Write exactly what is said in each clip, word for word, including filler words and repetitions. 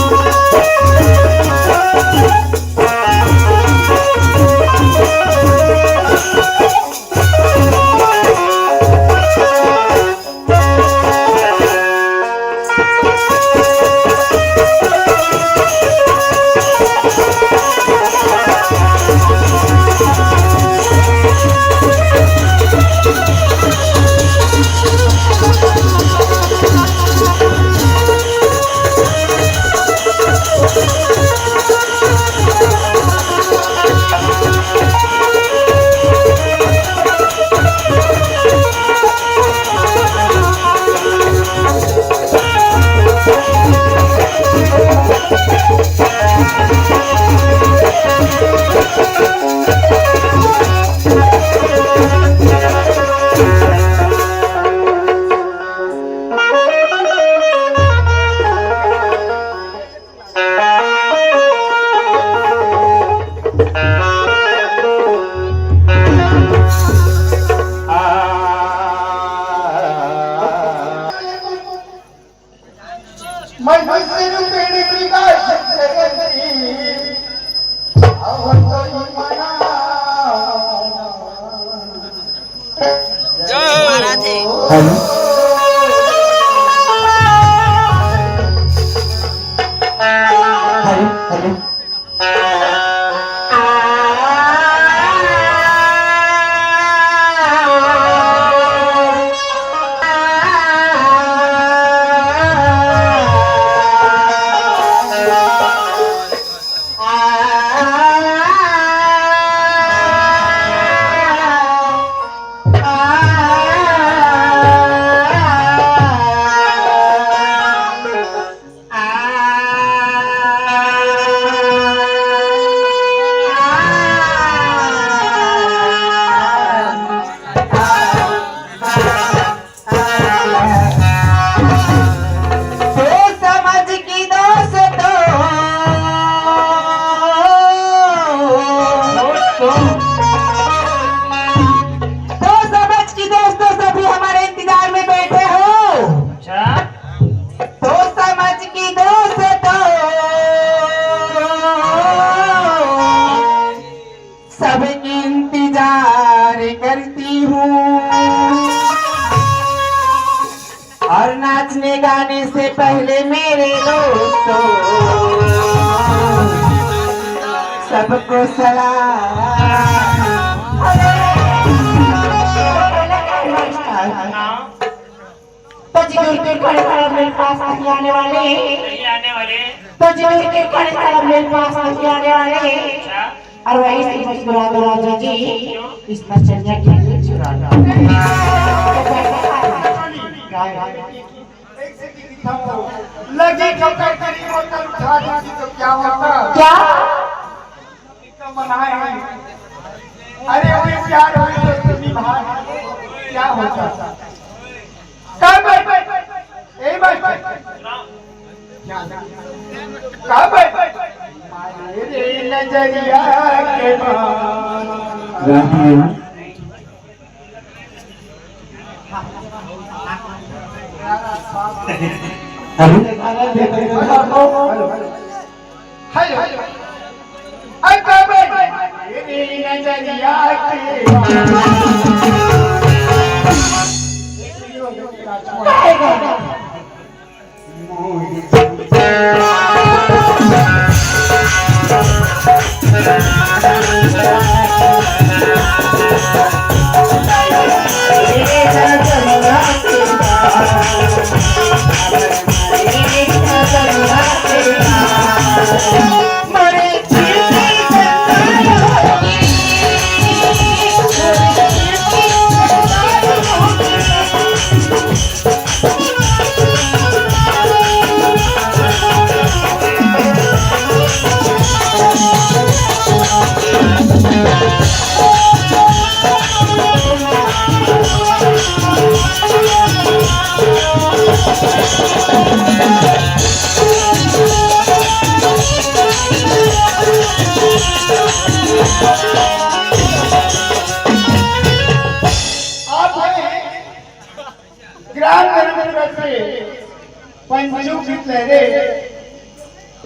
Hello. Hello, hello. सोच समझ की दोस्तों, सोच समझ की दोस्तों, सभी हमारे इंतजार में बैठे हो। अच्छा। सोच समझ की दोस्तों, सबकी इंतजार करती हूँ। और नाचने गाने से पहले मेरे दोस्तों, सबको सलाम। तो जी दूर दूर खड़े खड़े मेरे पास नहीं आने वाले। नहीं आने वाले। तो जी दूर दूर खड़े खड़े मेरे पास नहीं आने वाले। अच्छा। और वही से मुस्कुरा दो राजा जी, क्यों? इस नचनिया के लिए छुड़ा दो। लगी ठोकर तेरी बोतल उठा देती तो क्या होता? क्या? तो मनाए हैं। अरे, वो प्यार हो तो निभा, क्या होता? कब? ए भाई, कब? मारे रे नजरिया के बान। हेलो। हेलो। अरे बाबा, तेरी नजरिया के आप हैं ग्राम धर्मपुरा से पंचू की लहरे,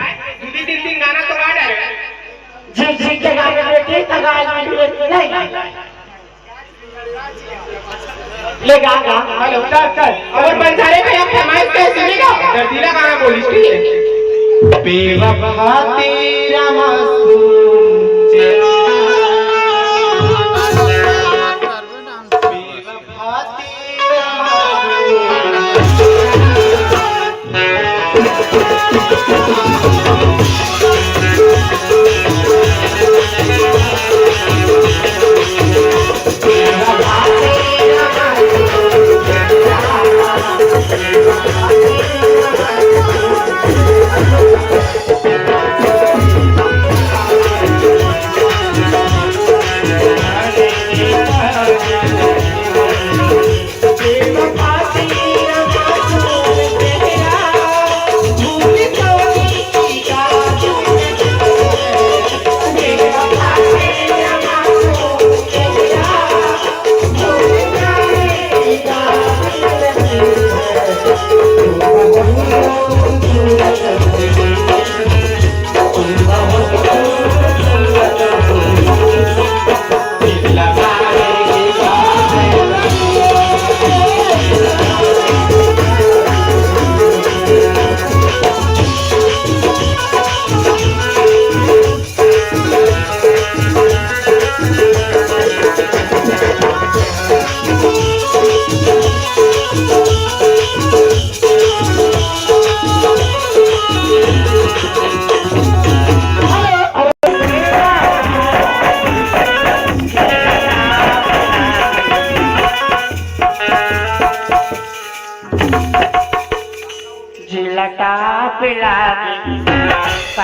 दू तीन तीन गाना तो गा डारे। जी, जी के गाने में ठीक था, गाने में नहीं। ले गा, गा। हेलो, चल, चल। अउ पंसारी भैया फरमाइश के सुनेगा? दर्दीला गाना बोलिस, ठीक है? बेवफा तेरा मासूम चेहरा। बेवफा तेरा मासूम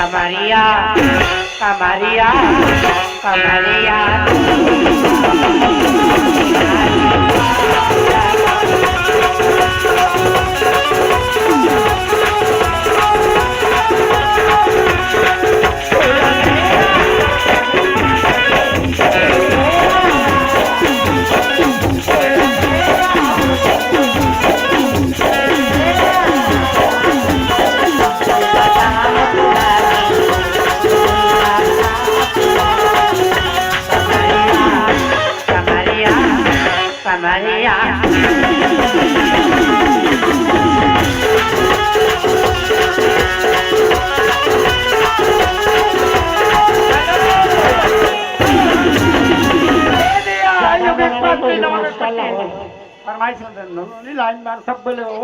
कमरिया, कमरिया, कमरिया। कमरिया, कमरिया। फरमाइश कर दे, नोनी लाइन मान सब बोले, ओ।